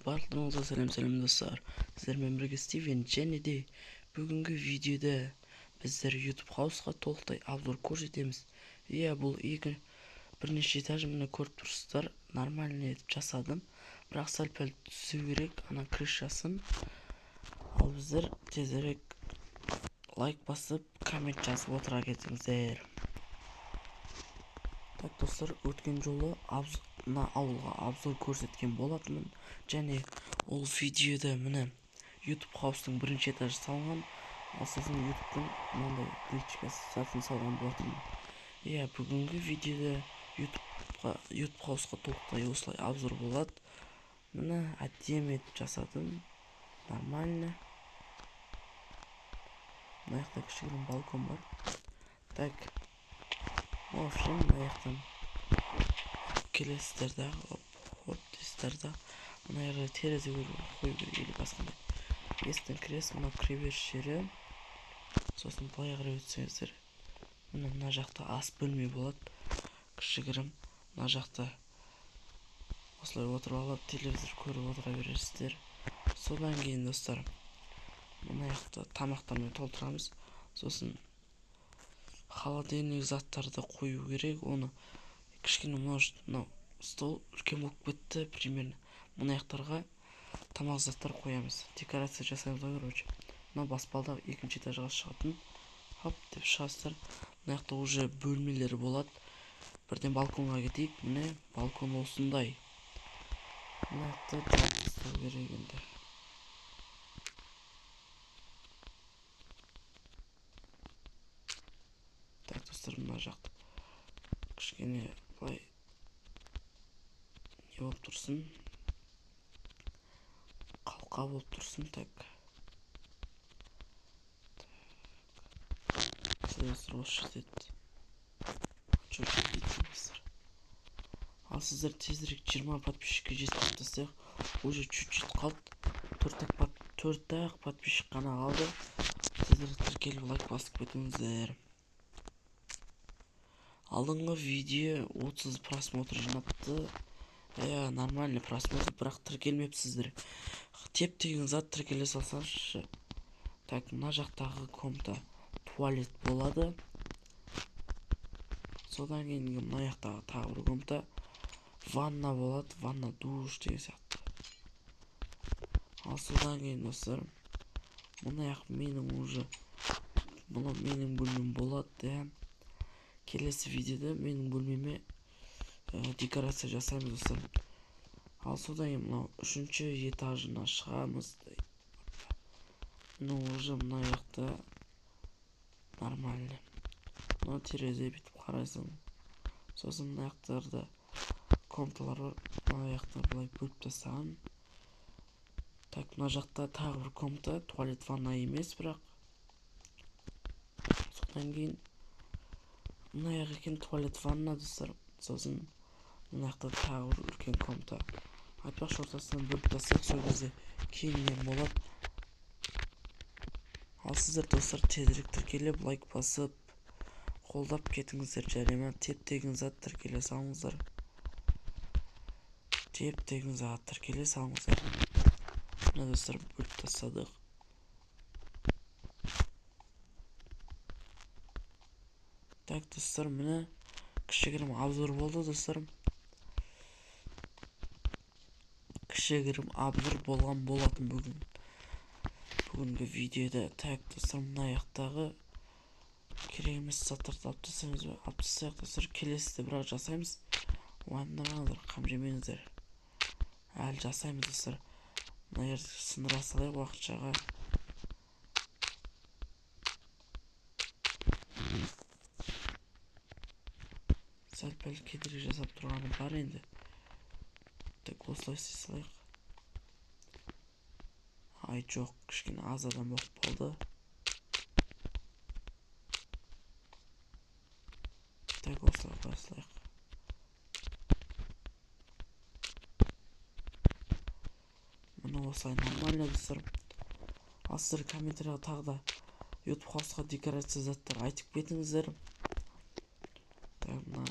Барлықтарыңызға сәлем сәлем достар. Сіздермен бірге Стивен, және де бүгінгі видеода біздер YouTube House-қа толықтай обзор көрсетеміз. Иә, бұл бірнеше этаж, міне көріп тұрсыздар, нормально етіп жасадым. Бірақ сәл-пәл түзу керек ана крышасын. Ал біздер тезірек лайк басып, коммент жазып отыра кетіңіздер. Так, достар, өткен жолы мына ауылға обзор көрсеткен болатынмын. Және ол видеода міне YouTube House-тың бірінші этажы салынған, ал сосын YouTube-тың мынандай кличкасы затын салған болатынмын. Иә, бүгінгі видеода YouTube House-қа толықтай осылай обзор болады. Міне әдемі етіп жасадым. Нормально. Мына жақта кішігірім балкон бар. Так. В общем, мына жақтан келесіздер да, оп, оп дейсіздер да. Мына жерде терезе қою керек или басқандай. Есіктен кіресіз, мынау кіреберіс жері. Сосын былай қарай өтсеңіздер, міне мына жақта ас бөлме болады. Кішігірім. Мына жақта осылай отырып алып телевизор көріп отыра бересіздер. Содан кейін достар, мына жақта тамақтармен толтырамыз. Сосын холодильник заттарды қою керек. Оны кішкене мынау стол үлкен болып кетті примерно. Мына жақтарға тамақ заттар қоямыз. Декорация жасаймыз ғой, короче. Мына баспалдақ екінші этажға шығатын. Хоп деп шығасыздар. Мына жақта уже бөлмелер болады. Бірден балконға кетейік. Міне балкон осындай. Мына жақта жауып тастау керек енді. Так, достар, мына жақта кішкене былай не болып тұрсын, қалқа болып тұрсын. Так, достар, осы жетеді. Жетеді. Ал сіздер тезірек 20 подписчикке жеткізіп тастайық. Уже чуть-чуть қалды. Төрт-ақ подписчик қана қалды. Сіздер тіркеліп лайк басып кетіңіздер. Алдыңғы видео 30 просмотр жинапты. Иә, нормальный просмотр, бірақ тіркелмепсіздер. Теп деген зат тіркеле салсаңызшы. Так, мына жақтағы комната туалет болады. Содан кейін мына жақтағы тағы бір комната ванна болады, ванна, душ деген сияқты. Ал содан кейін достар, мына жақ менің уже, мына менің бөлмем болады, иә. Келесі видеода менің бөлмеме декорация жасаймыз достар. Ал содан кейін мынау үшінші этажына шығамыз. Мына уже мына жақта нормально. Мына терезе бүйтіп қарайсың. Сосын мына жақтарда комнаталар бар. Мына жақта былай бөліп тастаған. Так, мына жақта тағы бір комната, туалет, ванна емес бірақ. Содан кейін мына жақ екен туалет, ванна достар. Сосын мына жақта тағы бір үлкен комната. Айтпақшы, ортасынан бөліп тастайық, сол кезде кеңінен болады. Ал сіздер достар тезірек тіркеліп, лайк басып, қолдап кетіңіздер. Жарема, теп деген зат тіркеле салыңыздар. Теп деген зат тіркеле салыңыздар. Мына достар бөліп тастадық. Так, достар, міне кішігірім обзор болды достар. Кішігірім обзор болған болатын бүгін. Бүгінгі видеода. Так, достар, мына жақтағы керек емес заттарды алып тастаймыз ба? Алып тастайық достар, келесіде бірақ жасаймыз. Уайымдамаңыздар, қам жемеңіздер. Әлі жасаймыз достар. Мына жерді сындыра салайық уақытшаға. Сәл-пәл кедергі жасап тұрғаны бар енді. Так, осылай істей салайық. Ай, жоқ, кішкене аз адам болып қалды. Так, осылай қоя салайық. Міне осылай нормально достар. Ал сіздер комментарияға тағы да YouTube House-қа декорация заттар айтып кетіңіздер. Так, мына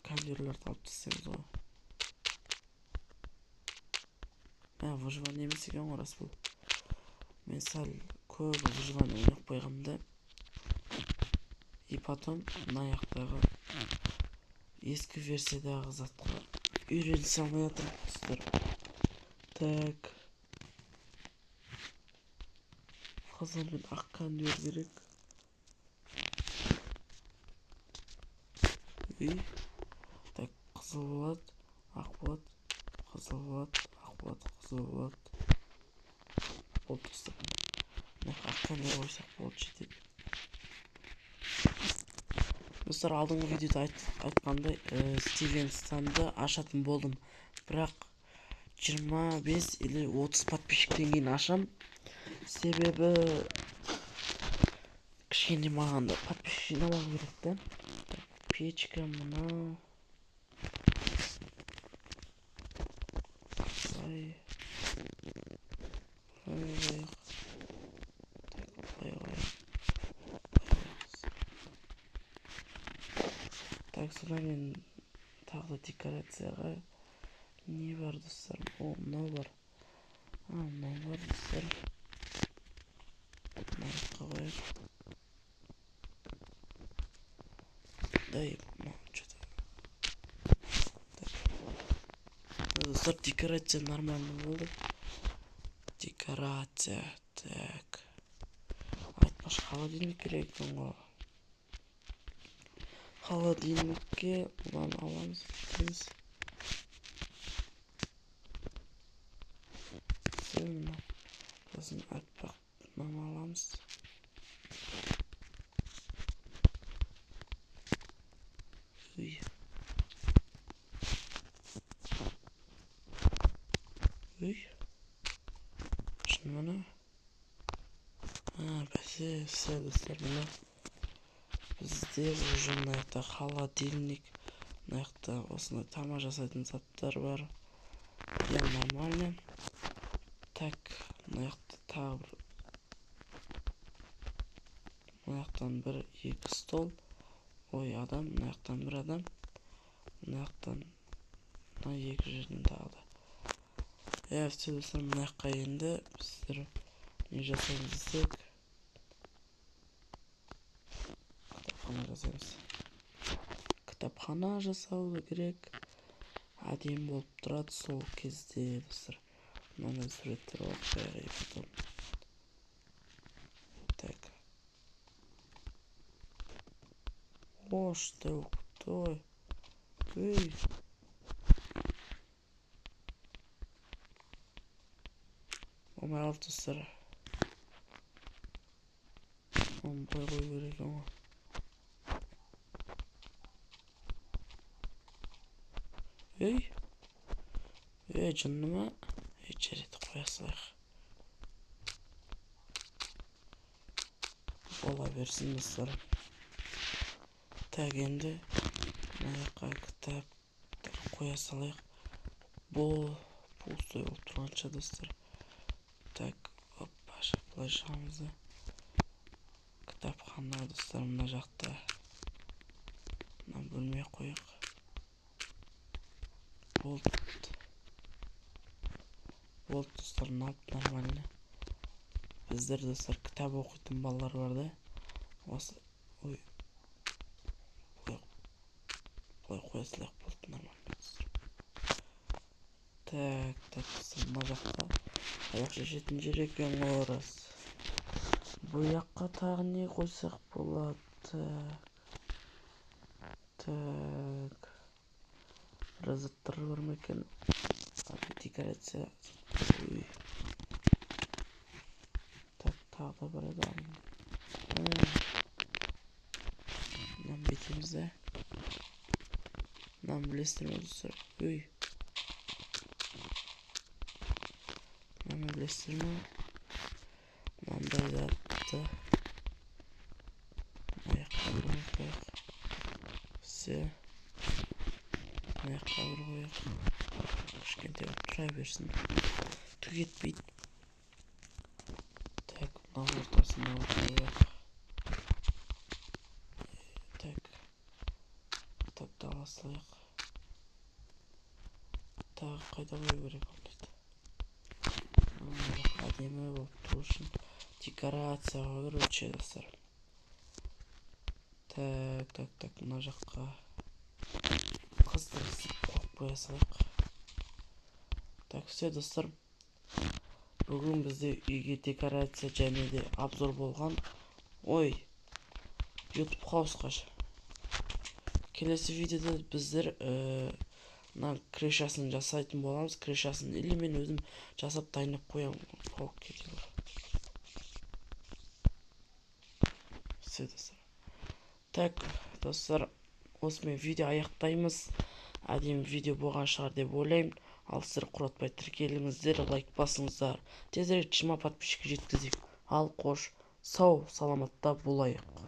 кондерлерді алып тастаймыз ғой. Мә, выживание емес екен ғой, рас бұл. Мен сәл көп выживание ойнап қойғанмын да. И потом мына жақтағы ескі версиядағы затқа үйренісе алмай жатырмын, достар. Так. Қызыл мен ақ конвейер керек. И так, қызыл болады, ақ болады, қызыл болады, ақ болады, қызыл болады. Болды, достар. Мына ақ конвейер қойсақ болды, жетеді. Достар, алдыңғы видеода айтқандай, Стивен Станды ашатын болдым. Бірақ 25 или 30 подписчиктен кейін ашам. Себебі кішкене маған да подписчик жинап алу керек та. Печка мынау. Ай. Ай. Так, ай. Так, содан кейін тағы да декорацияға не бар, достар? О, мынау бар. А, мынау бар, достар. Мына жаққа қояйық. Дай, мынау что-то. Так. Достар, декорация нормально болды. Декорация, так. Айтпақшы, холодильник керек екен ғой. Холодильникке бұны аламыз, бітеміз. Сосын аппақ мынаны аламыз. Үй. Үй. Шын мына. А, бәсе, все, достар, мына. Бізде уже мына жақта холодильник, мына жақта осындай тамақ жасайтын заттар бар. Прям нормально. Так, мына жақта тағы бір, мына жақтан бір, екі стол. Ой, адам, мына жақтан бір адам. Мына жақтан мына екі жерден тағы да. Все, достар, мына жаққа енді біздер не жасаймыз десек, кітапхана жасаймыз. Кітапхана жасау керек. Әдемі болып тұрады сол кезде, достар. Мынандай суреттер алып қояйық потом. Так. О, что болып кетті ғой. Ей. Болмай қалды, достар. Оны былай қою керек екен ғой. Ей. Ей, жынды ма? Ей, жарайды, қоя салайық. Бола берсін, достар. Так, енді мына жаққа кітаптар қоя салайық. Бұл пустой болып тұрғанша, достар. Так, опа, былай шығамыз да. Кітапхана, достар, мына жақта. Мына бөлме қояйық. Болды. Болды, достар, нормально. Біздер, достар, кітап оқитын балалар бар да. Осы, ой. Былай қоя салайық, болды, нормально, достар. Так, так, достар, мына жақта аяқ шешетін жер екен ғой, рас. Бұл жаққа тағы не қойсақ болады? Так. Так. Бір заттар бар ма екен? Декорация. Ой. Так, тағы да бар еді. Мынаны бүйтеміз да. Мынаны білесіздер ме, достар? Ой. Мынаны білесіздер ме? Мынандай затты. Мына жаққа бір қояйық. Все. Мына жаққа бір қояйық. Кішкентай болып тұра берсін. Түк етпейді. Так, мына ортасына қояйық. Так. Кітапты ала салайық. Тағы қайда қою керек ондайды? Әдемі болып тұру үшін декорация ғой, короче, достар. Так, так, так, мына жаққа қыздырысып қойып қоя салайық. Так, все, достар. Бүгін бізде үйге декорация және де обзор болған. Ой, YouTube House-қа. Келесі видеода біздер мына крышасын жасайтын боламыз. Крышасын или мен өзім жасап дайындап қоямын. Паук кетеді. Все, достар. Так, достар, осымен видео аяқтаймыз. Әдемі видео болған шығар деп ойлаймын. Ал сіздер құратпай тіркеліңіздер, лайк басыңыздар. Тезірек 20 подписчикке жеткізейік. Ал қош, сау, саламатта болайық.